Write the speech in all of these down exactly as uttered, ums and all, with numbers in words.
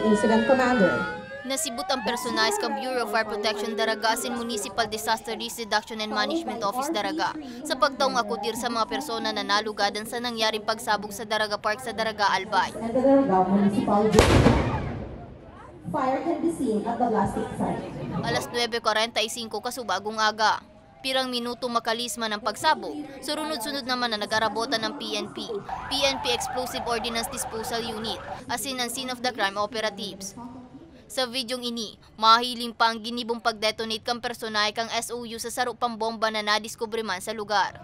Incident Commander. Nasibot ang personahe kan Bureau of Fire Protection Daraga asin Municipal Disaster Risk Reduction and Management Office Daraga sa pagtaong akudir sa mga persona na nalugadan sa nangyaring pagsabog sa Daraga Park sa Daraga, Albay. And the Daraga Municipal District. Fire can be seen at the blasting site. Alas nuebe kwarenta y singko kasubagong aga. Pirang minuto makalisma ng pagsabog, surunod-sunod naman na nag-arabotan ng P N P, P N P Explosive Ordnance Disposal Unit, asin ang scene of the crime operatives. Sa videong ini, mahiling pa ang ginibong pagdetonate kan personahe kan S O U sa saro pang bomba na nadiskubre man sa lugar.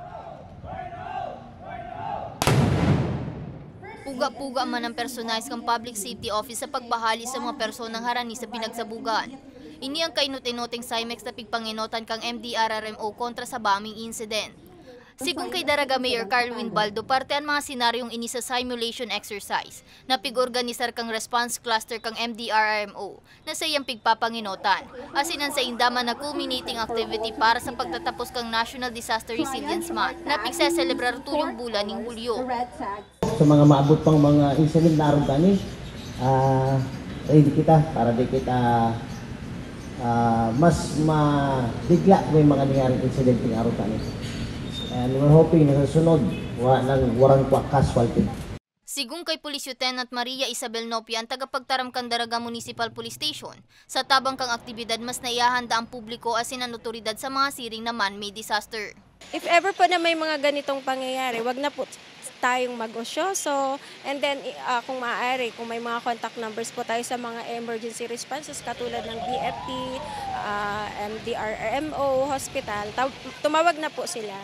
Puga-puga man ang personahe kan Public Safety Office sa pagbahali sa mga personang harani sa pinagsabugan. Ini ang kainot-inoteng Simex na pigpangenotan kan M D R R M O kontra sa bombing incident. Sigon kay Daraga Mayor Carlwin Baldo, parte an mga senaryong ini sa simulation exercise na pig-organisar kan response cluster kan M D R R M O na saiyang pigpapangenotan, asin an sainda man na culminating activity para sa pagtatapos kan National Disaster Resilience Month na pigseselebrar tuyong bulan nin Hulyo. Sa mga maabot pang mga incident na aron kani, ah, ready kita para di kita, ah, mas mabigla kung may mga nangyaring incident na aron kani. And we're hoping na sa sunod, wa nang, warang kwa-, casualty. Sigon kay Police Lieutenant Maria Isabel Nopia, ang tagapagtaram kan Daraga Municipal Police Station, sa tabang kan aktibidad mas naihahanda ang publiko asin an otoridad sa mga siring na man-made disaster. If ever po na may mga ganitong pangyayari, wag na po tayong mag-osyoso. And then, i- ah, kung maaari, kung may mga contact numbers po tayo sa mga emergency responses katulad ng B F P, ah, M D R R M O, hospital, taw- tumawag na po sila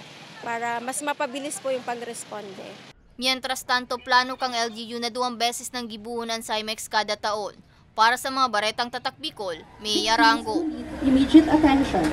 para mas mapabilis po yung pag-responde. Mientras tanto, plano kan L G U na duwang beses nang gibohon an Simex kada taon. Para sa mga baretang Tatak Bicol, May Arango. Immediate attention.